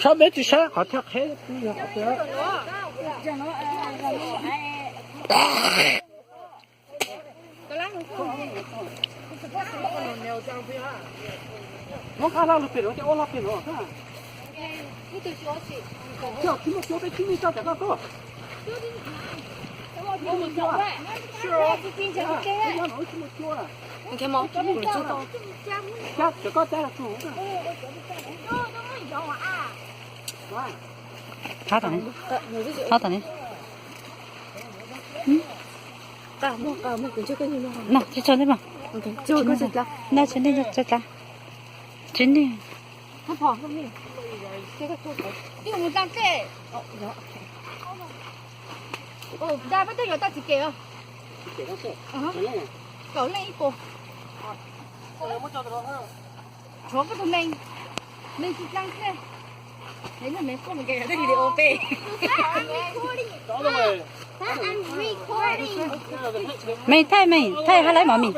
Sab peb tsis sab qhov thiaj qheb. Muab qab laj lug pem no, ua laj pem no. Tsis muaj cuab, peb tib neeg tso cov koj tuaj. Tsis muaj cuab. Cov koj cab los tsuag. Qab tom ni, qab tom ni. No, tsis tso ntej mas. No, tsis ntej, tsis ntej. Tshuav koj tus neeg, neeg tsis tsaa thiab. Video peb. Mej thaij, mej thaij hab lawv mov mis.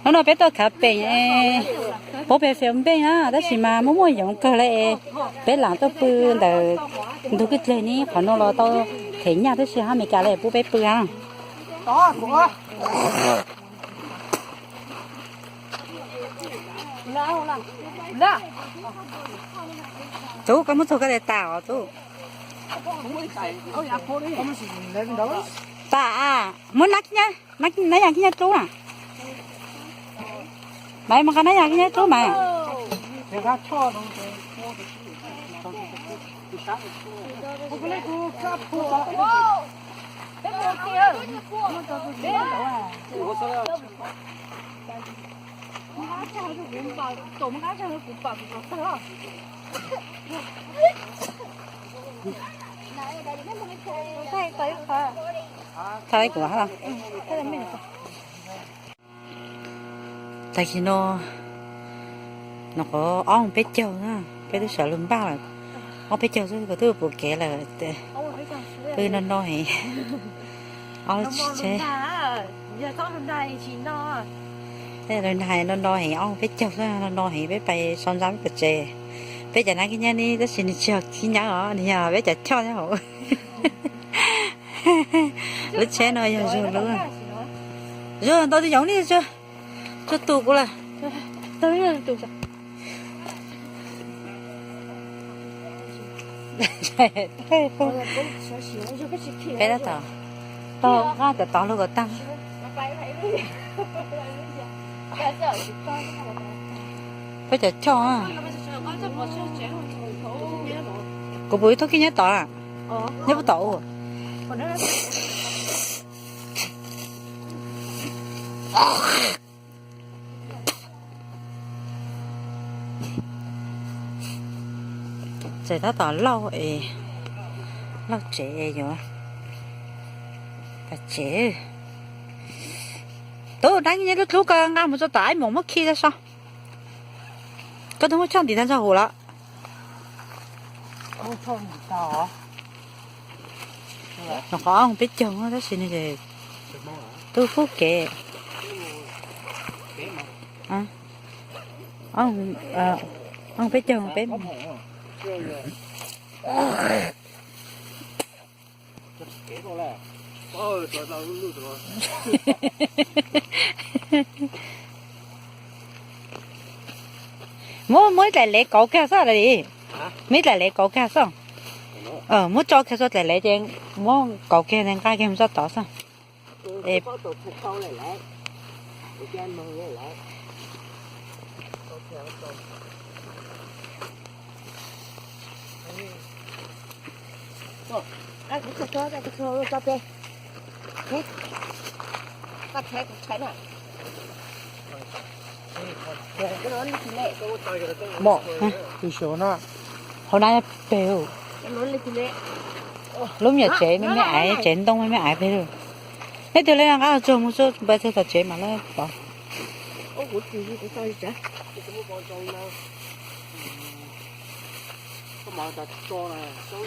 Hnub no peb tuaj khav peem, puab pem fiav npeej na, tab sis mas muaj muaj yoov kawg le. Peb lam tuaj pw ntawm ntug kwj dleg ne, qhov no los tau them nyaj tab sis hab Amelikas le puab peb pw na. Tub, koj muab txug koj tes tas os tub. Tas, muab nab, nab yas kib nyob dlub na. Mas mus nqa nab yas kib nyob dlub mas. Thaij kuv hab. Tag kis no, no qhov ob moos peb caug na, peb twb sawv lug npaj lawm. Ob peb caug xwb kuv twb pum kev lawm. Pw no no heev. Ob lub tsheb, lug nag no no heev, ob moos peb caug xwb, no no heev peb pais sau ntsa peb pem tsev. Peb cov nab kib nyab ne, tab sis nws tsis yog kib nyab os, nws yog peb cov choj nyob hauv. Lub tsheb no yog Zuag lub. Zuag, ntau twg yoov li Zuag. Zuag tus kuv lawm. Peb tab tom taug nqaj cov tod lug kom tag. Peb cov choj. Kuv pum ib tug kib nyab tod, nyob pub tom u. Tseem tab tom lauj es, lauj tsev yuav pas tsev. Tub, nab kib nyab lub dlub ko nqa mus rau tom Aib Moom muab khi tau so. Koj twb muab choj ntim tag nrho huv lawm. Nws qhov ob moos peb caug tab sis nws twb kub kev. Ob moos peb caug peb. Muab, muab ib dlaim lev kauv kiag xwb los li. Muab ib dlaim lev kauv kiag xwb. Muab tso kiag txhua dlaim lev ces muab kauv kiag nqa kiag mus txoj tod xwb. Mom, tus xyov no, hauv na pem, lub me nyuam tsev me me aiv, tsev ntoo me me aiv pem. Leej twg li nqa tsuag mus npaj txog tom tsev mas lawv pom.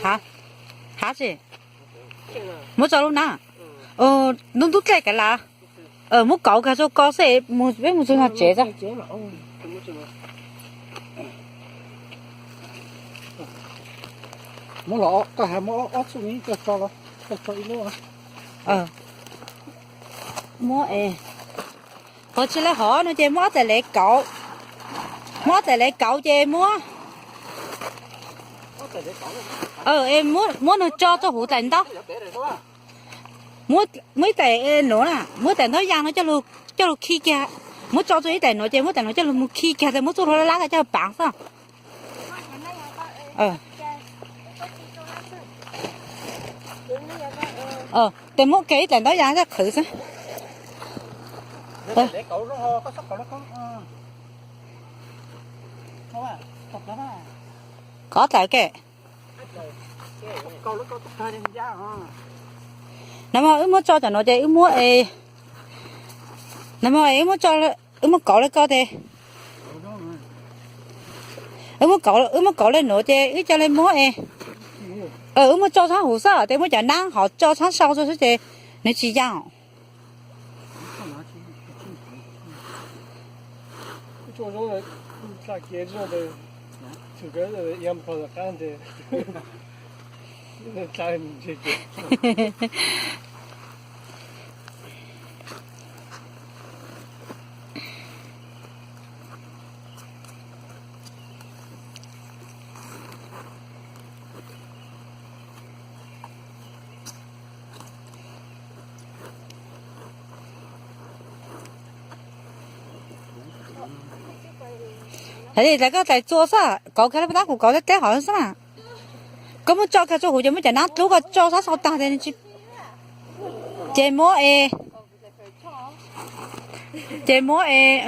Hav, hav tsis, muab tso lub na. Ntub ntub dlej kav las. Muab kauv kag rau ko xwb, peb mus txog no tsev tso. Muab los, koj hais muab ob txoj me tso los, tso ib lub. Muab es, qhov tsis lawv hov no ces muab ob txhais lev kauv, muab ob txhais lev kauv ces muab, muab nws tso rau hauv daim ntaub. Muab ib tais nuav na, muab tais ntaub yas no coj lug khi kiag, muab tso rau ib tais nuav ces muab tais nuav coj lug mus khi kiag, muab txuj hlua lab lab coj lug paav xwb. Tes muab kiag ib tais ntaub yas coj qhwv xwb. Kov tawm ke. Nag hmo wb muab tso cov nuav ces wb muab, nag hmo wb muab tso, wb muab kauv lawv ko tes, wb muab kauv lawv nuav ces wb ca le muab es, wb muab tso tshab huv xwb tes muab cov nab hov tso tshab sau xwb ces nws tsis yau. Hais li ntawd koj tais txua xwb, kauv kiag lub paj tab kuv kauv deb deb hov xwb na. Koj muab tso kiag rau huv ces muab cov nab dlub koj tso sab sau tag ces muab es, ces muab es,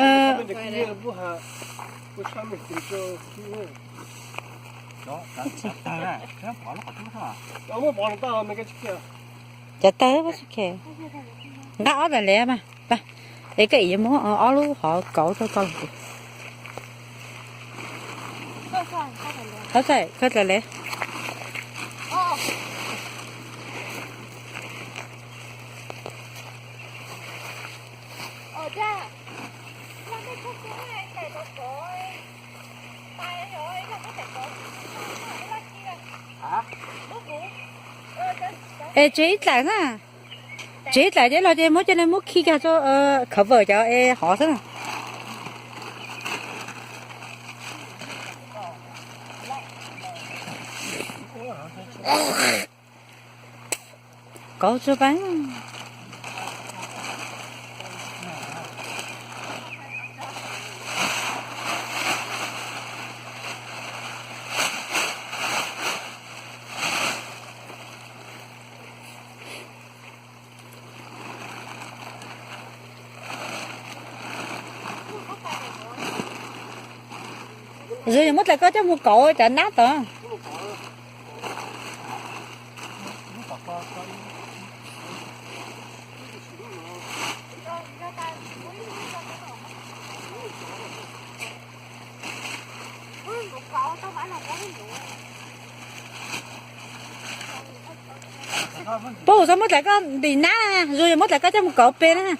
cov tawg, nqa ob txhais lev mas, es koj ib muab ob lub hov kauv rau koj los. Ob txhais, koj txhais lev. Es tsev ib dlaim na, tsev ib dlaim ces los ces muab coj li muab khi kiag rau cover cov es hov xwb na. Kauv tsuag pab. Zuag yog muab dlaim koj coj mus kauv cov nab tod. Puab txhob muab dlaim koj ntim nab na, Zuag yog muab dlaim koj coj mus kauv pem na.